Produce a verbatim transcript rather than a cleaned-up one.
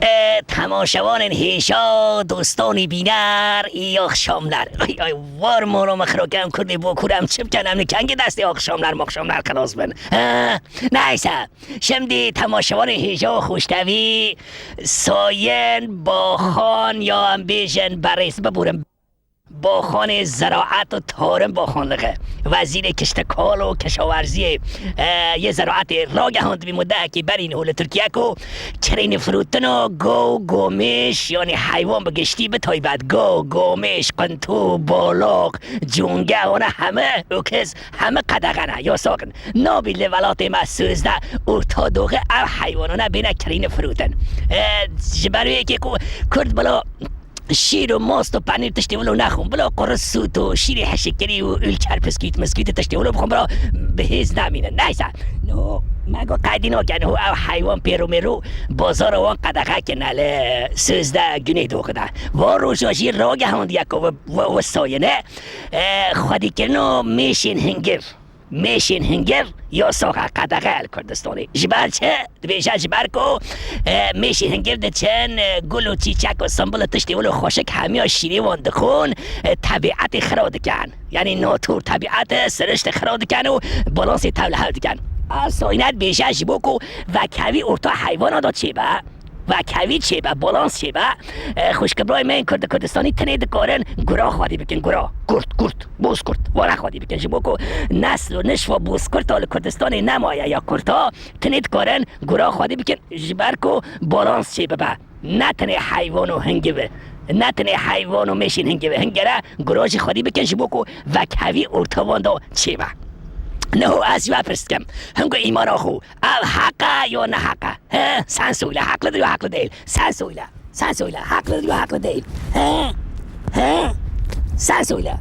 E, temaşevanên hêja, dostanê bîner, î axşamlar. Ay, ay, war moro me xiro ke em kurdê Bokur em çi bikin, em nikengê destê axşamlar maxşamlar xilas bin. Ha, neyse. Şimdi temaşevanê hêja û xweştevî Sayın Bakan ya em bêjin berêz biburin. Bakanê Zeraet û Tarım Bakanlığı, Wezîrê Kiştekal û Keşawerziyê, e, yê Zeraetê ragihandibî mudehekî berî niho li Tirkiye ku kirînî firotina go, gomêş, yanî heywan bi giştî, bi taybet go, gomêş, qintû, balaq, cûnge, wana heme ûkiz, heme qedexe ne, yasak in. Nabî li welatê me sêzdeh orta doxê ev heywanane bêne kirînî firotin. E, ji ber wê yekê ku Kurd bila şîr û most û penîr tiştê wilo nexwin. Bila qurus, sût û şîrê hişikirî û ülker, piskût, miskût û tiştê wilo bixwin, bila bi hêz nemînin. Neyse. Niho me got qeydî nakin. Niho ev heywan pêro mêro bazara wan qedexe kirine li sêzdeh Güneydoğu'da. Van roja jî ragihandiye ku we, we, we sayine, e, xwedîkirina mêşên hingiv. Mêşên hingiv yasak e, qedexe ye li Kurdistanê. Ji ber çi? Dibêje ji ber ku, e, mêşên hingiv diçin, e, gul û çîçek û simbul û tiştê wilo xweşik hemiya şîrê wan dixwin, e, tebîetê xira dikin. Yanî natûr, tebîet, e, siriştê xira dikin û balansê tev li hev dikin. Ev sayîne dibêje ji bo ku vekhevî orta heywana de çêbe. Vekhevî çêbe, balans çêbe. E, xwişkibirayê me yên Kurd û Kurdistanî tenê dikarin gura xwedî bikin, gura. Kurt, kurt, bozkurt. Wana xwedî bikin. Ji bo ku nesl û nişva bozkurta li Kurdistanê nemaye ya kurta, tenê dikarin gura xwedî bikin. Ji ber ku balans çêbibe. Ne tenê heywan û hingiv e. Ne tenê heywan û mêşên hingiv e. Hingere gura jî xwedî bikin ji bo ku vekhevî orta wan de çêbe. Niho ez ji we pirs dikim. Hingo îmana xwe. Ev heq e ya ne heq e? He? Sen söyle, haklıdır ya haklı değil. Sen söyle. Sen söyle, haklıdır ya haklı değil. He? He? Sen söyle.